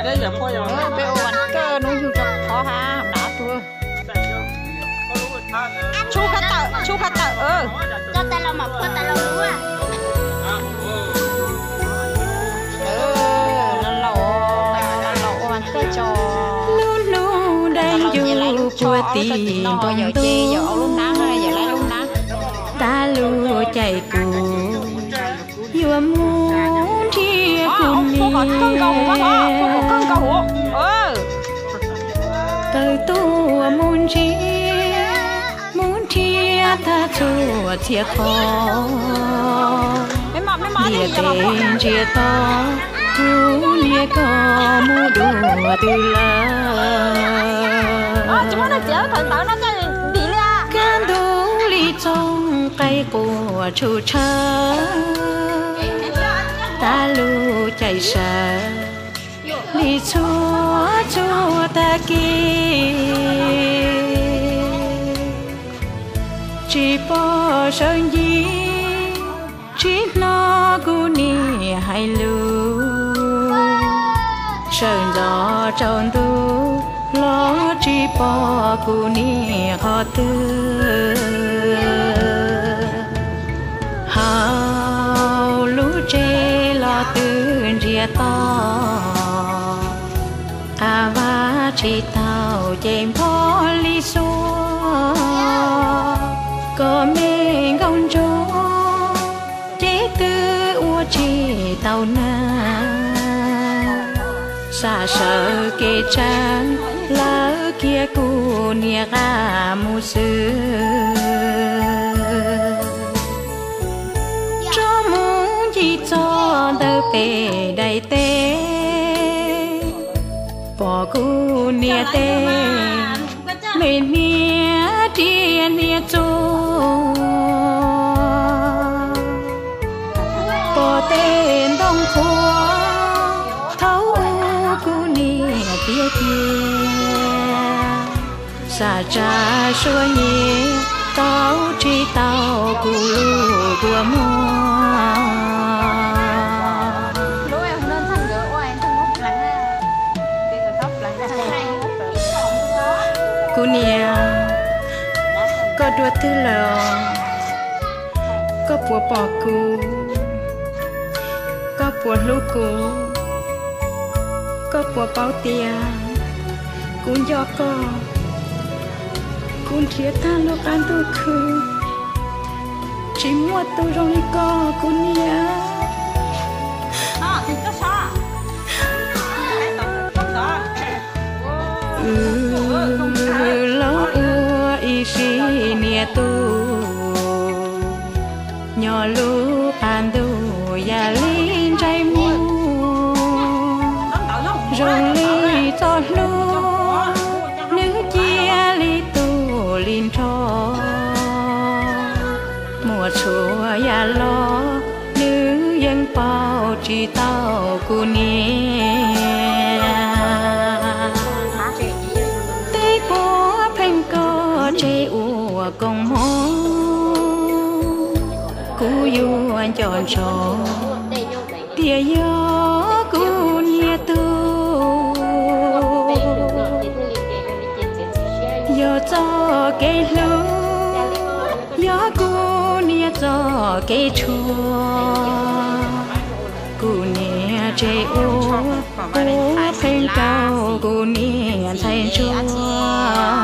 Peb ua vas kawj hnub yug rau qhov hav dav tuag. Tshub phab tawm, tshub phab tawm. Lub hnub dai yus puag tim npoo ntuj, tag lub caij kuv yuav mus nrhiav kuv niam. Tawm tuaj mus ntsia, mus nrhiav tag txhua txhia qhov, liaj teb ntsia tod, kuv niam koj mus dua twg lawm. Kaj ntug li txooj qaib quaj tshwm tshawv, tag lub caij sawv li txhua txhua tag kis. Tsis pom sawv ncig, tsis hnov kuv niam hais lus, sawv ntxov tsaus ntuj los tsis pom kuv niam qhov twg. Hauv lub tsev los twb ntsiag to, qab vaj tsis tau ces npog li xuab, kom me nkauj ntsuag ces twb ua tsis tau nag. Xam sawv kev tseeb, lawv kiag kuv niam qab mus xwb. Tso mus ncig txog ntawm pem daim teb, pom kuv niam tej me hniav riam hniav txuas, pom tej ntoo qhuav thaum ub kuv niam tiav cia. Xam tsa suab nyiav, tau tsis tau kuv lub kua muag. Kuv niam, koj dua twg lawm? Koj puas pom kuv? Koj puas hlub kuv? Koj puas paub tias kuv nco koj? Kuv nrhiav tag lub qab ntuj khwb, tsis muaj tus zoo li koj kuv niam. Wb los ua ib sim niam tub, nyob lub qab ntuj yam li ntsais muag, zoo li txoj hlua, nws cia li tu li nrho. Muaj txhua yam los nws yeej pauv tsis tau kuv niam. Tej puav pheej koj tseg ua koom mog, kuv yuav nco ntsoov tias yog kuv niam tub. Yog txoj kev hlub, yog kuv niam txoj kev tshuaj, kuv niam tseg ua puav pheej rau kuv niam ntxhais ntsuag.